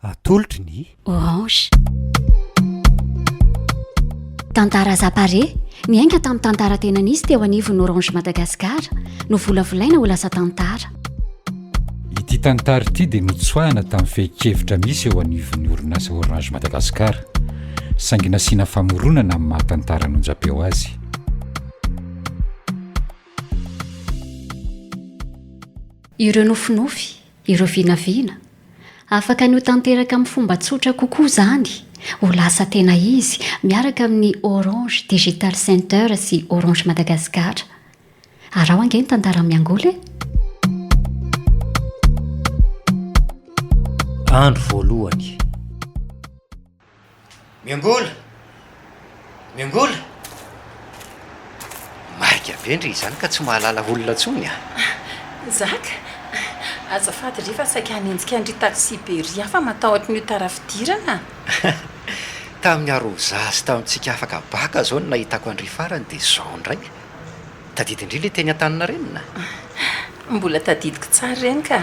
Atolotry ny. Orange. Tantara Zapare, niainga tamin'ny tantara tena nisy teo anivon'ny Orange Madagascar, novolavolaina ho lasa tantara. Ity tantara ity dia notsoahina tamin'ny fehin-kevitra misy eo anivon'ny orinasa Orange Madagascar, saingy nasiana famoronana amin'ny maha tantara an'onjam-peo azy. Ireo nofinofy, ireo vinavina, afaka ny ho tanteraka amin'ny fomba tsotra kokoa izany, ho lasa tena izy miaraka amin'ny Orange Digital Center sy Orange Madagascar. Araho ange ny tantaran'i Miangola e! Andro voalohany. Miangola! Miangola! Maika be ndry izany ka tsy mahalala olona intsony a! Zaka, azafady ry fa saika hanenjika an-dry taxi be ry aho fa matahotra ny ho tara fidirana. Tamin'ny arrozazy tamintsika afaka baka izao no nahitako an-dry farany dia izao indray. Tadidin-dry ilay teny Antaninarenina? Mbola tadidiko tsara ireny ka.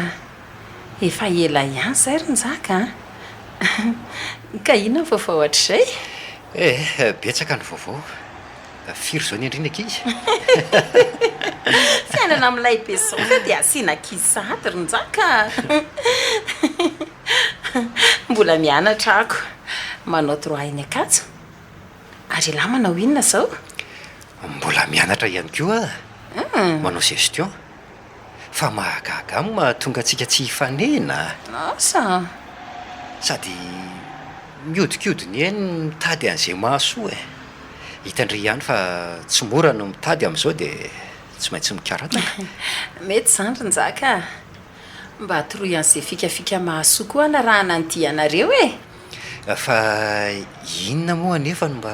Efa ela ihany izay ry Njaka a! Ka inona ny vaovao hatrizay? Eh, betsaka ny vaovao. Firy izao ny an-dry ny ankizy? Fiainana milay be izao ve dia asiana ankizy sahady ry Njaka a! Mbola mianatra ako. Manao droit eny Ankatso. Ary ialahy manao inona izao? Mbola mianatra ihany koa aho. Manao gestion. Fa mahagaga ahy mahatonga antsika tsy hifanena a! Asa! Sady mihodinkodina eny mitady an'izay mahasoa e! Hitan-dry ihany fa tsy mora ny mitady amin'izao dia tsy maintsy mikarataka. Mety izany ry Njaka a! Mba atoroy an'izay fikafika mahasoa koa hanarahana ny dianareo e! Fa inona moa anefa no mba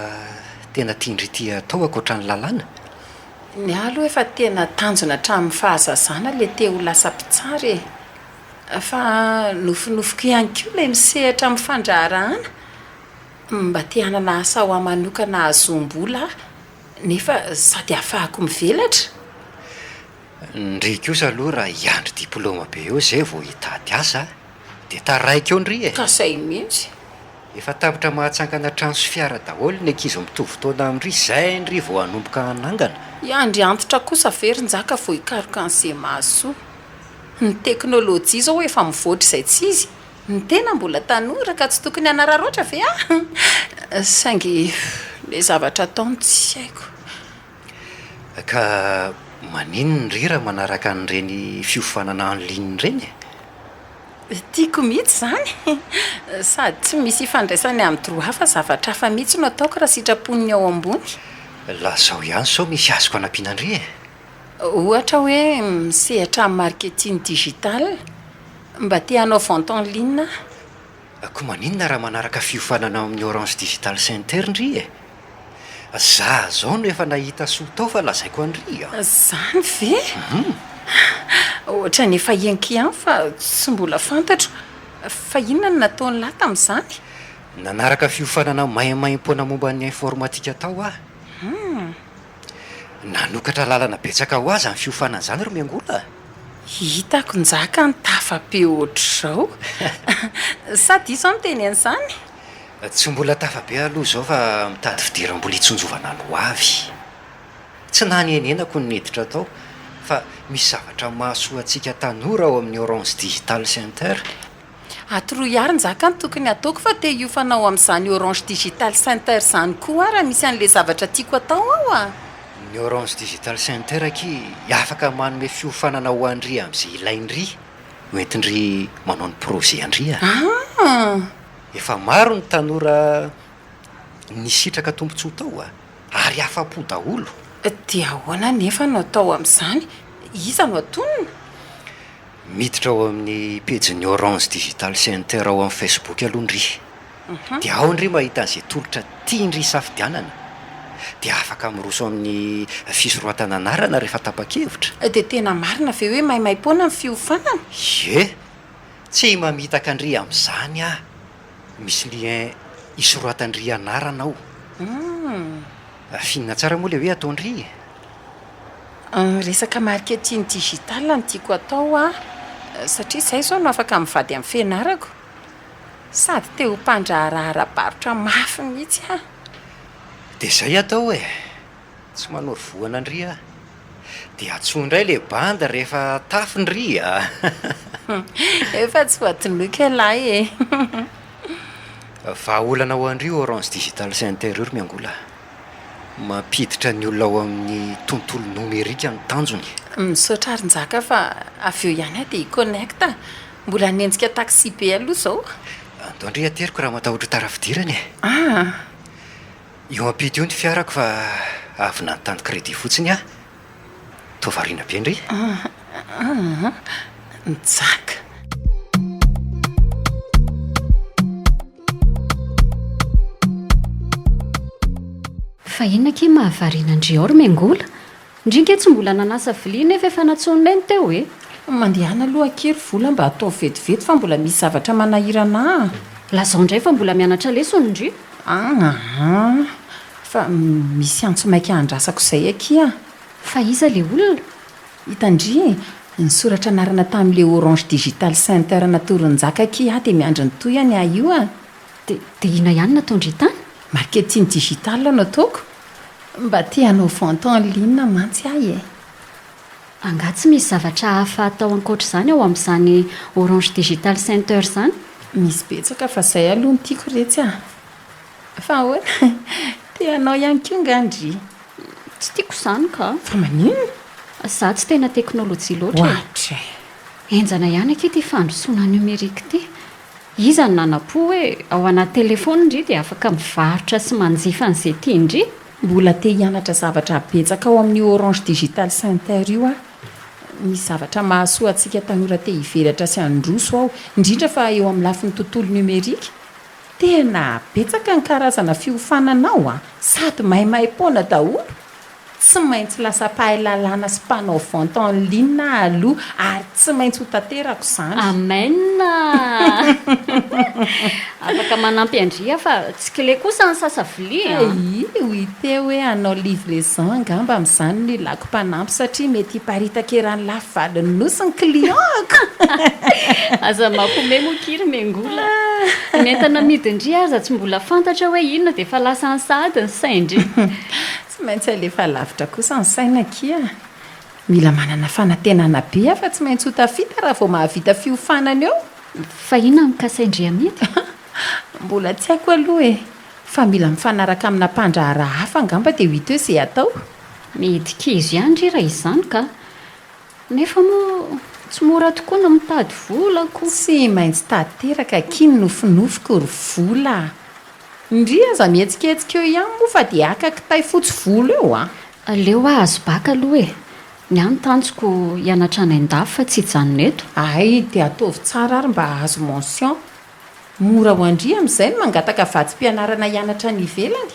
tena tian-dry ity atao ankoatra ny lalàna? Ny ahy aloha efa tena tanjona hatramin'ny fahazazana ilay te ho lasa mpitsara e! Fa nofinofiko ihany koa ilay misehatra amin'ny fandraharahana, mba te hanana asa ho ahy manokana hahazoam-bola aho nefa sady hahafahako mivelatra. Ndry kosa aloha raha hiandry diplaoma be eo izay vao hitady asa dia taraiky eo ndry e! Ka zay mihitsy. Efa tapitra mahatsangana trano sy fiara daholo ny ankizy mitovy taona amin-dry, zay ndry vao hanomboka hanangana. Hiandry antitra kosa ve ry Njaka vao hikaroka an'ze mahasoa? Ny teknolojia izao efa mivoatra izay tsy izy, ny tena mbola tanora ka tsy tokony hanararaotra ve aho? Saingy le zavatra atao no tsy haiko. Ka maninona ndry raha manaraka an'ireny fiofanana en ligne ireny e? Tiako mihitsy izany! Sady tsy misy ifandraisany amin'ny droit fa zavatra hafa mihitsy no ataoko raha sitrapon'ny ao ambony. Lazao ihany sao misy azoko anampiana an-dry e! Ohatra hoe misehatra amin'ny marketing digital, mba te hanao vente en ligne aho. Koa maninona raha manaraka fiofanana ao amin'ny Orange Digital Center ndry e? Za zao no efa nahita soa tao fa lazaiko an-dry a! Zany ve? Ohatran'ny efa henoko ihany fa tsy mbola fantatro. Fa inona no nataon'lah tamin'izany? Nanaraka fiofanana maimaimpoana momba ny informatika tao aho. Nanokatra lalana betsaka ho ahy izany fiofanana izany ry Miangola a! Hitako Njaka ny tafa-pe ohatr'izao. Sa diso aho miteny an'izany? Tsy mbola tafa-be aloha izao fa mitady fidiram-bola hitsinjovana ny ho avy. Tsy nanenenako ny niditra tao fa misy zavatra mahasoa antsika tanora ao amin'ny Orange Digital Center. Atoroy àry Njaka ny tokony hataoko fa te hiofana ao amin'izany Orange Digital Center izany koa aho raha misy an'ilay zavatra tiako atao ao a! Ny Orange Digital Center akia afaka manome fiofanana ho an-dry amin'izay ilain-dry hoentin-dry manao ny projet an-dry a! Ah! Efa maro ny tanora nisitraka tombontsoa tao ary afa-po daholo. Dia ahoana anefa no atao amin'izany? Iza no atonina? Miditra ao amin'ny pejin'ny Orange Digital Center ao amin'ny Facebook aloha ndry. Dia ao ndry mahita an'izay tolotra tian-dry hisafidianana. Dia afaka miroso amin'ny fisoratana anarana rehefa tapa-kevitra. Dia tena marina ve hoe maimaim-poana ny fiofanana? Ie! Tsy mamitaka an-dry amin'izany aho. Misy lien hisoratan-dry anarana ao. Finina tsara moa ilay hoe ataon-dry e. Resaka marketing digital no tiako atao aho satria izay izao no afaka mivady amin'ny fianarako. Sady te ho mpandraharaha ara-barotra mafy mihitsy aho. Dia izay atao e! Tsy manoro vohana an-dry aho. Dia antsoy indray ilay bandy rehefa tafy ndry a! Efa tsy voadinoiko ialahy e! Vahaolana ho an-dry Orange Digital Center io ry Miangola. Mampiditra ny olona ao amin'ny tontolo nomerika ny tanjony. Misaotra ry Njaka fa avy eo ihany aho dia hi-connecte. Mbola hanenjika taxi be aloha izao. Andao ndry ateriko raha matahotra tara fidirana e! Ah! Io ampita io ny fiarako fa avy nanontany crédit fotsiny aho. Toa variana be ndry. Ah! Njaka! Fa inona akia mahavariana an-dry ao ry Mengola? Ndry nge tsy mbola nanasa vilia nefa efa nantsoin'i Neny teo e! Mandehana aloha akia ry Vola mba ataovy vetivety fa mbola misy zavatra manahirana ahy. Lazao indray fa mbola mianatra lesona ndry. Aa! Fa misy antso maika andrasako izay akia. Fa iza le olona? Hitan-dry e! Nisoratra anarana tamin'ilay Orange Digital Center natoron'i Njaka akia aho dia miandry ny tohiny aho io a! Dia dia inona ihany nataon-dry tany? Marketing digital no ataoko. Mba te hanao vente en ligne mantsy aho e! Angaha tsy misy zavatra hafa atao ankoatr'izany ao amin'izany Orange Digital Center izany? Misy betsaka fa izay aloha no tiako retsy a! Fa ahoana? Te hanao ihany koa nga ndry? Tsy tiako izany ka! Fa maninona? Za tsy tena teknolojia loatra e! Ohatry e! Henjana ihany akia ity fandrosoana numérique ity. Iza no nanam-po hoe ao anaty telefaonina ndry dia afaka mivarotra sy manjifa an'izay tian-dry? Mbola te hianatra zavatra betsaka ao amin'io Orange Digital Center io aho. Misy zavatra mahasoa antsika tanora te hivelatra sy handroso ao, indrindra fa eo amin'ny lafiny tontolo numérique. Tena betsaka ny karazana fiofanana ao an! Sady maimaim-poana daholo! Tsy maintsy lasa mpahay lalàna sy mpanao vente en ligne aho aloha ary tsy maintsy ho tanterako izany. Amen! Afaka manampy an-dry aho fa tsy kle kosa ny sasa vilia an! Hay, ho hita eo hoe hanao livraison angamba amin'izany no ilako mpanampy satria mety hiparitaka eran'ny lafy valon'ny nosy ny client-ko! Aza mampiomehy moa ki ry Mengola a! Ny entana amidin-dry aza tsy mbola fantatra hoe inona dia efa lasa any sahady ny sain-dry. Tsy maintsy alefa lavitra kosa ny saina akia. Mila manana fanantenana be aho fa tsy maintsy ho tafita raha vao mahavita fiofanana eo. Fa inona no kasain-dry amidy? Mbola tsy haiko aloha e. Fa mila mifanaraka amina mpandraharaha hafa angamba dia ho hita eo izay atao. Mety kizo ihany ry raha izany ka. Nefa moa tsy mora tokoa ny mitady vola ko. Tsy maintsy tanteraka akia ny nofinofiko ry vola a! Ndry aza mihetsiketsika eo ihany moa fa dia haka kitay fotsy volo eo a! Aleo aho azo baka aloha e! Ny ahy ny tanjoko hianatra any an-dafy fa tsy hijanona eto. Hay dia ataovy tsara ary mba hahazo mention. Mora ho an-dry amin'izay ny mangataka vatsim-pianarana hianatra any ivelany.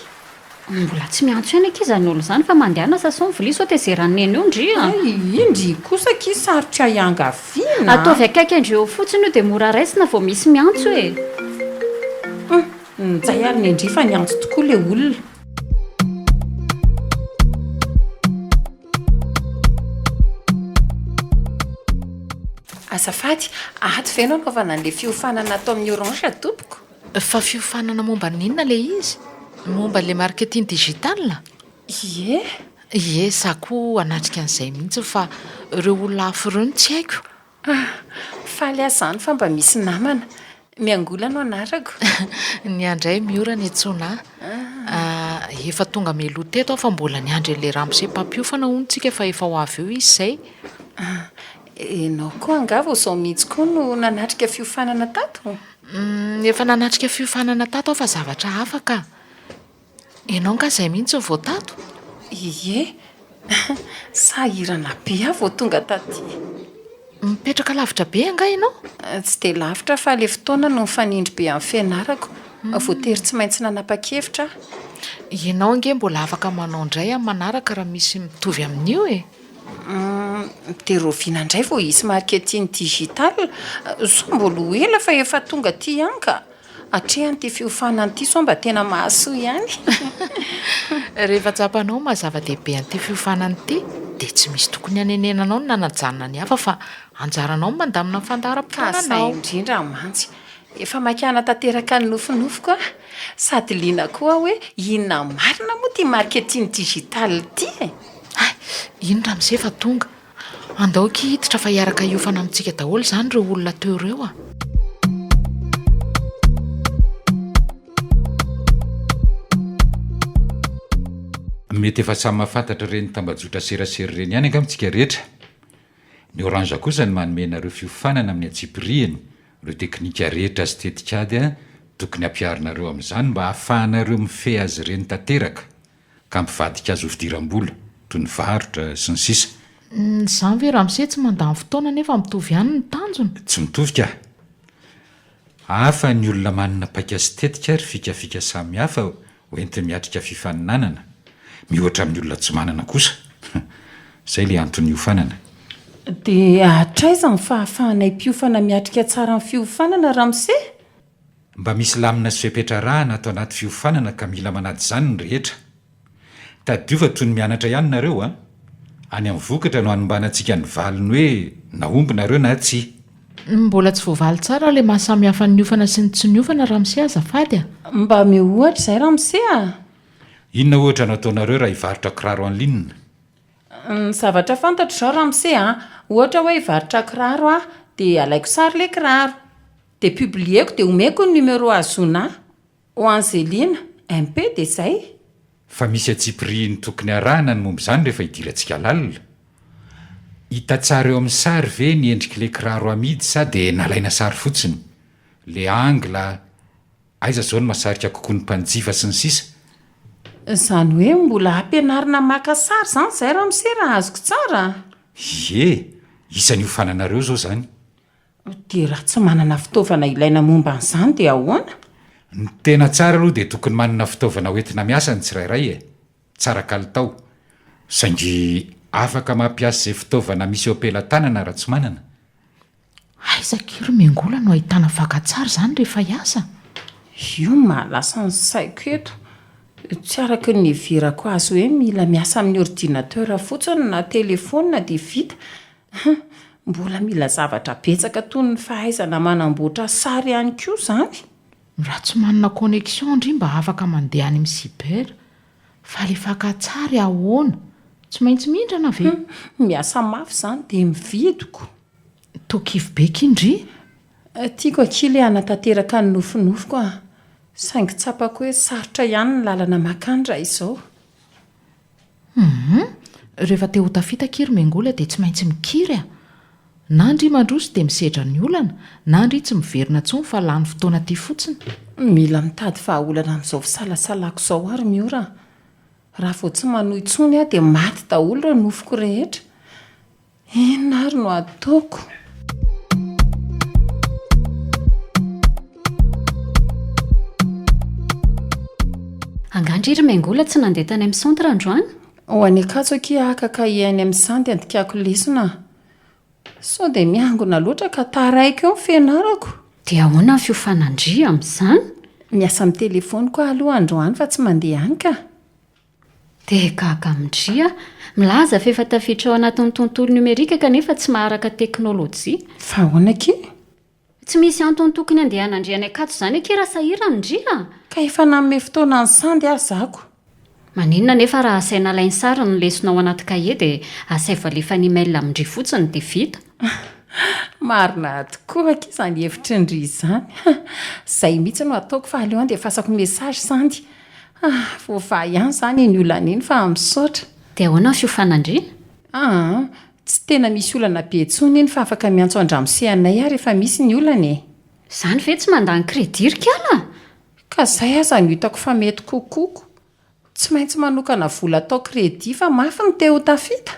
Mbola tsy miantso ihany akia izany olona izany fa mandehana sasao ny vilia sao tezeran'i Neny eo ndry a! Hay, indry kosa akia sarotra iangaviana a! Ataovy akaiky an-dry eo fotsiny io dia mora raisina vao misy miantso e! Hum, njay ary nendry fa niantso tokoa ilay olona. Azafady, ato ve no anaovana an'ilay fiofanana ato amin'ny Orange tompoko? Fa fiofanana momba ny inona ilay izy? Momba ilay marketing digital? Ie. Ie, za koa hanatrika an'izay mihitsy fa ireo olona hafa ireo no tsy haiko. Ah, faly aho izany fa mba misy namana. Miangola no anarako. Ny ahy indray Miora ny antsoina ahy. Efa tonga mialoha teto aho fa mbola niandry an'ilay ramose mpampiofana hono tsika fa efa ho avy eo izy izay. Ah, ianao koa angaha vao izao mihitsy koa no nanatrika fiofanana tato? Efa nanatrika fiofanana tato aho fa zavatra hafa ka. Ianao angaha izay mihitsy no vao tato? Ie, sahirana be aho vao tonga taty. Mipetraka lavitra be angaha ianao? Tsy dia lavitra fa ilay fotoana no mifanindry be amin'ny fianarako. Voatery tsy maintsy nanapa-kevitra aho. Ianao ange mbola afaka manao indray amin'ny manaraka raha misy mitovy amin'io e! Dia rahoviana indray vao hisy marketing digital? Sao mbola ho ela fa efa tonga aty ihany ka. Atrehany ity fiofanana ity sao mba tena mahasoa ihany. Rehefa tsapanao maha zava-dehibe an'ity fiofanana ity dia tsy misy tokony hanenenanao ny nanajanona ny hafa fa anjaranao ny mandamina ny Ka fandaharam-potoananao. izay indrindra mantsy. Efa maika hanatanteraka ny nofinofiko aho, sady liana koa aho hoe inona marina moa ity marketing digital ity e? Hay, iny ramose efa tonga. Andao akia hiditra fa hiaraka hiofana amintsika daholo izany ireo olona teo ireo a! Mety efa samy mahafantatra ireny tambajotra serasera ireny ihany angamba isika rehetra. Ny Orange kosa no manome anareo fiofanana amin'ny antsipirihiny, ireo teknika rehetra sy tetikady tokony hampiharinareo amin'izany mba hahafahanareo mifehy azy ireny tanteraka ka hampivadika azy ho fidiram-bola, toy ny varotra, sy ny sisa. Izany ve ramose tsy mandany fotoana nefa mitovy ihany ny tanjona? Tsy mitovy ka! Hafa ny olona manana paika sy tetika ary fikafika samihafa hoenti-miatrika fifaninanana, miohatra amin'ny olona tsy manana kosa. Izay ilay antony hiofanana. Dia hatraiza ny fahafahanay mpiofana miatrika tsara ny fiofanana ramose? Mba misy lamina sy fepetra arahana ato anaty fiofanana ka mila manaja izany ny rehetra. Tadidio fa toy ny mianatra ihany nareo a! Any amin'ny vokatra no hanombanantsika ny valiny hoe nahomby nareo na tsia. Mbola tsy voavaly tsara ilay maha samy hafa ny niofana sy ny tsy niofana ramose azafady a! Mba omeo ohatra izay ramose a! Inona ohatra no ataonareo raha hivarotra kiraro en ligne? Ny zavatra fantatro izao ramose a! Ohatra hoe hivarotra kiraro aho dia alaiko sary ilay kiraro dia publier-ko dia omeko ny numéro ahazoana ahy. Ho an'i Zelina, MP, dia izay. Fa misy antsipirihiny tokony arahina ny momba izany rehefa hidirantsika lalina. Hita tsara eo amin'ny sary ve ny endrik'ilay kiraro amidy sa dia nalaina sary fotsiny? Le angle, aiza izao no mahasarika kokoa ny mpanjifa sy ny sisa. Izany hoe mbola ampianarina maka sary izany izay ramose raha azoko tsara? Ie, isan'ny hiofananareo izao izany. Dia raha tsy manana fitaovana ilaina momba an'izany dia ahoana? Ny tena tsara aloha dia tokony manana fitaovana hoentina miasa ny tsirairay e! Tsara kalitao. Saingy afaka mampiasa izay fitaovana misy eo am-pelatanana raha tsy manana. Aiza akia ry Mengola no ahitana fakan-tsary izany rehefa hiasa? Io no mahalasa ny saiko eto. Tsy araka ny niheverako azy hoe mila miasa amin'ny ordinateur fotsiny na telefaonina dia vita. Hum, mbola mila zavatra betsaka toy ny fahaizana manamboatra sary ihany koa izany. Raha tsy manana connexion ndry mba afaka mandeha any amin'ny cyber, fa le fakan-tsary ahoana? Tsy maintsy mindrana ve? Hum, miasa mafy izany dia mividiko. Toa kivy be ky ndry? Tiako akia le hanatanteraka ny nofinofiko an! Saingy tsapako hoe sarotra ihany ny lalana mankany raha izao. Humm! Rehefa te ho tafita akia ry Mengola dia tsy maintsy mikiry a! Na ndry mandroso dia misedra ny olana, na ndry tsy miverina intsony fa lany fotoana aty fotsiny. Mila mitady vahaolana amin'izao fisalasalako izao aho ry Miora a! Raha vao tsy manohy intsony aho dia maty daholo ireo nofiko rehetra. Inona ary no ataoko? Angaha ndry ry Mengola tsy nandeha tany amin'ny centre androany? Ho any Ankatso akia haka kahie any amin'ny Sandy handikako lesona a! Sao dia miangona loatra ka taraiky eo ny fianarako. Dia ahoana ny fiofanan-dry amin'izany? Miasa amin'ny telefaoniko aho aloha androany fa tsy mandeha any ka! Dia gaga amin-dry aho. Milaza fa efa tafiditra ao anatin'ny tontolo nomerika kanefa tsy maharaka teknolojia. Fa ahoana akia? Tsy misy antony tokony handehanan-dry any Ankatso izany akia raha sahirana ndry a! Ka efa nanome fotoana an'i Sandy aho zako. Maninona anefa raha asaina alainy sary ny lesona ao anaty kahie dia asaivo alefany email amin-dry fotsiny dia vita. Marina tokoa akia izany hevitry ndry izany. Izay mihitsy no ataoko fa aleo andefasako message Sandy. Ah, voavaha ihany izany iny olana iny fa misaotra. Dia ahoana ny fiofanan-dry? Aa, tsy tena misy olana be intsony iny fa afaka miantso an-dramose anay aho rehefa misy ny olana e. Izany ve tsy mandany crédit ry kala? Ka izay aza no hitako fa mety kokoa ko. Tsy maintsy manokana vola atao crédit fa mafy ny te ho tafita.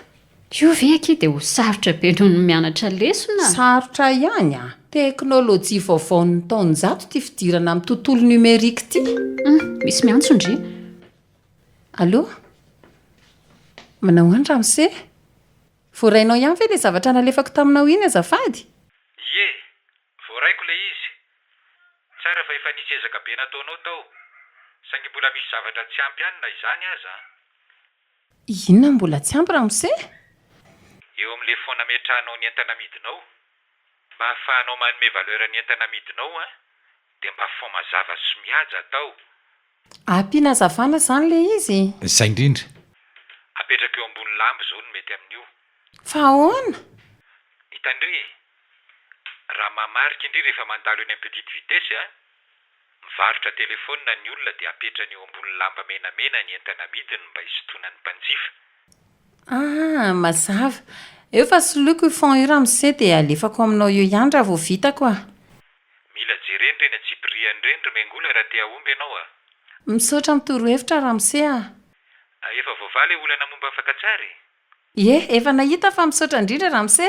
Io ve akia dia ho sarotra be noho ny mianatra lesona? Sarotra ihany an! Teknolojia vaovaon'ny taonjato ity fidirana amin'ny tontolo numérique ity. Hum, misy miantso ndry. Allô? Manao ahoana ramose? Voarainao ihany ve ilay zavatra nalefako taminao iny azafady? Ie, voaraiko ilay izy. Tsara fa efa nisy ezaka be nataonao tao. Saingy mbola misy zavatra tsy ampy ihany na izany aza an! Inona no mbola tsy ampy ramose? Eo amin'ilay fond nametrahanao ny entana amidinao. Mba ahafahanao manome valeur ny entana amidinao an! Dia mba fond mazava sy mihaja atao. Ampiana hazavana izany ilay izy? Izay indrindra. Apetraka eo ambony lamba izao no mety amin'io. Fa ahoana? Hitan-dry e! Raha mamarika indry rehefa mandalo eny amin'ny petite vitesse a! Mivarotra telefaonina ny olona dia apetrany eo ambony lamba menamena ny entana amidiny mba hisintonany mpanjifa. Ah, mazava. Eo fa soloiko io fond io ramose dia alefako aminao eo ihany raha vao vitako ah. Mila jerena ireny antsipiriany ireny ry Mengola raha te hahomby ianao ah. Misaotra amin'ny torohevitra ramose ah. Efa voavaha ilay olana momba ny fakantsary? Ie, efa nahita fa misaotra indrindra ramose.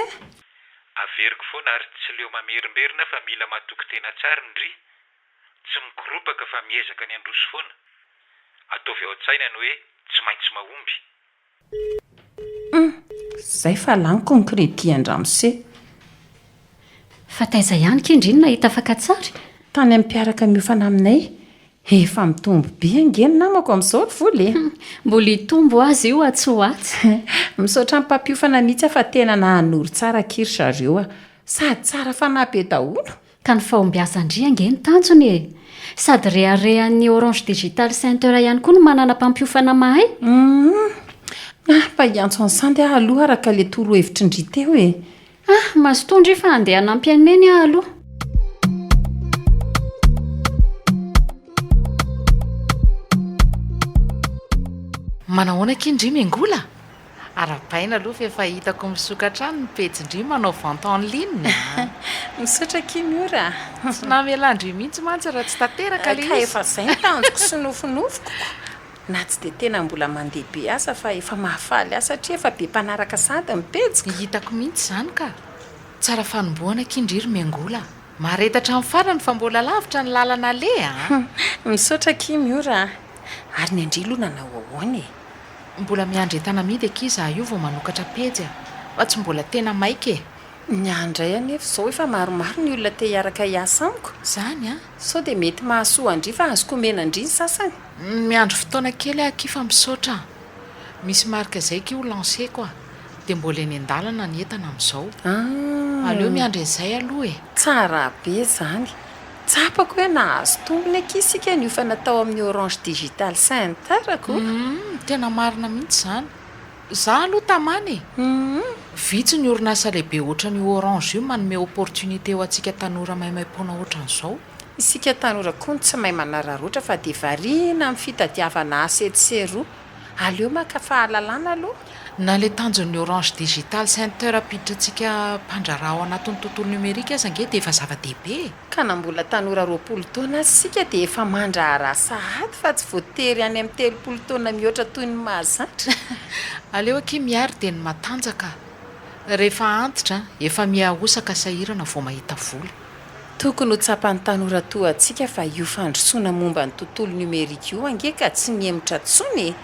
Averiko foana ary tsy leo mamerimberina fa mila matoky tena tsara ndry. Tsy mikoropaka fa miezaka ny handroso foana. Ataovy ao an-tsaina ny hoe tsy maintsy mahomby. Hum! Zay fa laniko ny crédit an-dramose. Fa taiza ihany kay ndry no nahita fakantsary? Tany amin'ny mpiaraka miofana aminay. Efa mitombo be ange ny namako amin'izao ry vola e! Mbola hitombo aza io atsy ho atsy. Misaotra ny mpampiofana mihitsy aho fa tena nahanoro tsara akia ry zareo a! Sady tsara fanahy be daholo. Ka ny fahombiazan-dry ange no tanjona e! Sady reharehan'ny Orange Digital Center ihany koa no manana mpampiofana mahay. Humm! Ah, fa hiantso an'i Sandy aho aloha araka ilay torohevitry ndry teo e! Ah, mazotoa ndry fa handeha hanampy an'i Neny aho aloha. Manahoana akia ndry Miangola? Arahabaina aloha fa efa hitako misokatra any ny pejin-dry manao vente en ligne a! Misaotra akia Miora a! Tsy namelan-dry mihitsy mantsy raha tsy tanteraka ilay Ka izy. efa izay ny tanjoko sy nofinofiko ko! Na tsy dia tena mbola mandeha be aza fa efa mahafaly ahy satria efa be mpanaraka sahady ny pejiko. Hitako mihitsy izany ka! Tsara fanombohana akia ndry ry Miangola a! Mahareta hatramin'ny farany fa mbola lavitra ny lalana aleha a! Misaotra akia Miora a! Ary ny an-dry aloha nanao ahoana e? Mbola miandry entana amidy akia izaho io vao manokatra pejy a! Fa tsy mbola tena maika e! Ny ahy indray anefa izao efa maromaro ny olona te hiaraka hiasa amiko. Izany an! Sao dia mety mahasoa an-dry fa azoko omena an-dry ny sasany? Miandry fotoana kely aho akia fa misaotra a! Misy marque izay akia ho lancer-ko a! Dia mbola eny an-dalana ny entana amin'izao. Ah! Aleo miandry an'izay aloha e! Tsara be izany! Tsapako hoe nahazo tombony akia isika niofana tao amin'ny Orange Digital Center ko! Humm, tena marina mihitsy izany. Za aloha tamana e! Vitsy ny orinasa lehibe ohatran'io Orange io manome opportunité ho antsika tanora maimaimpoana ohatran'izao. Isika tanora koa no tsy mahay manararaotra fa dia variana amin'ny fitadiavana asa etsy sy eroa. Aleo maka fahalalana aloha. Na ilay tanjon'ny Orange Digital Center hampiditra antsika mpandraharaha ao anatin'ny tontolo numérique aza ange dia efa zava-dehibe e! Ka na mbola tanora 20 taona aza isika dia efa mandraharaha sahady fa tsy voatery any amin'ny 30 taona mihoatra toy ny mahazatra. Aleo akia miary dia ny matanjaka. Rehefa antitra, efa miha-hosaka sahirana vao mahita vola. Tokony ho tsapan'ny tanora toa antsika fa io fandrosoana momba ny tontolo numerika io ange ka tsy mihemotra intsony e!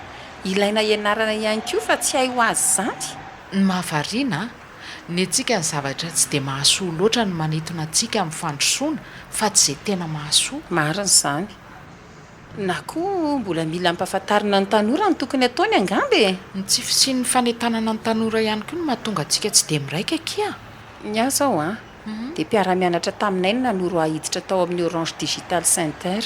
Ilaina ianarana ihany koa fa tsy hay ho azy izany. Ny mahavariana, ny antsika ny zavatra tsy dia mahasoa loatra no manintona antsika amin'ny fandrosoana fa tsy izay tena mahasoa. Marina izany. Na koa mbola mila ampahafantarina ny tanora ny tokony ataony angamba e! Ny tsy fisian'ny fanentanana ny tanora ihany koa no mahatonga antsika tsy dia miraika akia. Ny ahy izao an! Dia mpiara-mianatra taminay no nanoro ahy hiditra tao amin'ny Orange Digital Center.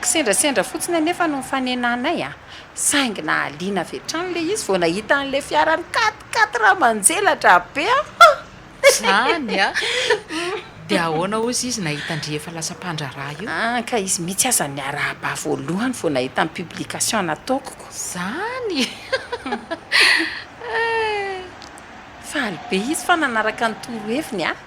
Kisendrasendra fotsiny anefa no nifanenanay a! Saingy nahaliana avy hatrany ilay izy vao nahita an'ilay fiarany quatre quatre manjelatra be aho! Izany a! Dia ahoana hozy izy nahita an-dry efa lasa mpandraharaha io? Ah, ka izy mihitsy aza niarahaba ahy voalohany vao nahita ny publication nataoko ko! Izany! Eh! Faly be izy fa nanaraka ny toroheviny aho.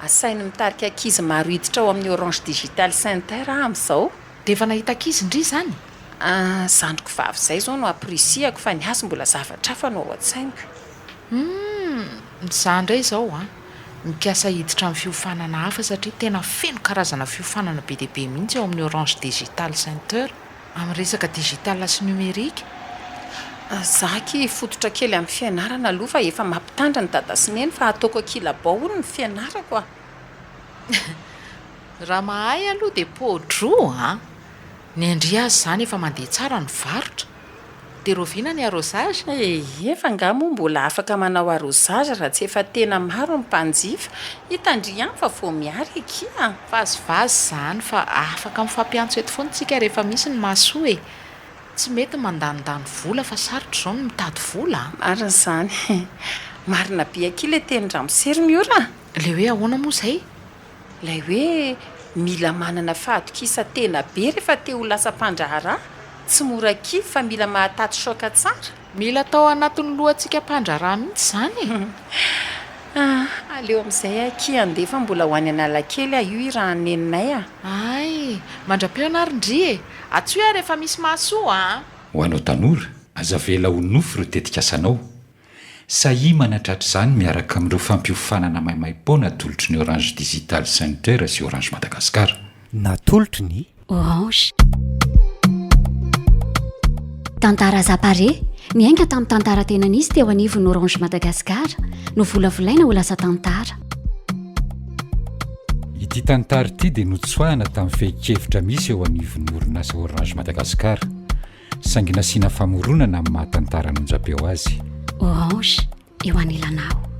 Asainy mitarika ankizy maro hiditra ao amin'ny Orange Digital Center aho amin'izao. Dia efa nahita ankizy ndry izany? Ah, zandriko vavy izay izao no ampirisihako fa ny azy mbola zavatra hafa no ao an-tsainiko. Humm, izaho indray izao an, mikasa hiditra amin'ny fiofanana hafa satria tena feno karazana fiofanana be dia be mihitsy ao amin'ny Orange Digital Center. Amin'ny resaka digital sy numérique. Za aky hifototra kely amin'ny fianarana aloha fa efa mampitandrina dada sy neny fa ataoko ankilabao hono ny fianarako a! Raha mahay aloha dia pô-droa a! Ny an-dry aza izany efa mandeha tsara ny varotra. Dia rahoviana ny arrosage? Ehe, fa angaha moa mbola afaka manao arrosage raha tsy efa tena maro ny mpanjifa? Hitan-dry ihany fa vao miary akia. Vazivazy izany fa afaka mifampiantso eto foana tsika rehefa misy ny mahasoa e! Tsy mety mandanindany vola fa sarotra izao ny mitady vola a! Marina izany. Marina be akia ilay tenin-dramose ry Miora a! Ilay hoe ahoana moa izay? Ilay hoe mila manana fahatokisan-tena be rehefa te ho lasa mpandraharaha, tsy mora kivy fa mila mahataty choc tsara. Mila atao anatin'ny lohantsika mpandraharaha mihitsy izany e! Ah, aleo amin'izay akia handeha fa mbola ho any Analakely aho io hirahan'i neninay a! Hay, mandra-pihaona ary ndry e! Antsoy aho rehefa misy mahasoa a! Ho anao tanora, aza avela ho nofy ireo tetikasanao. Sahia manatratra izany miaraka amin'ireo fampiofanana maimaim-poana atolotry ny Orange Digital Center sy Orange Madagascar. Natolotry ny. Orange. Tantara Zapare, niainga tamin'ny tantara tena nisy teo anivon'ny Orange Madagascar, novolavolaina ho lasa tantara. Ity tantara ity dia notsoahana tamin'ny fehin-kevitra misy eo anivon'ny orinasa Orange Madagascar. Saingy nasiana famoronana amin'ny maha tantara an'onjam-peo azy. Orange, eo anilanao.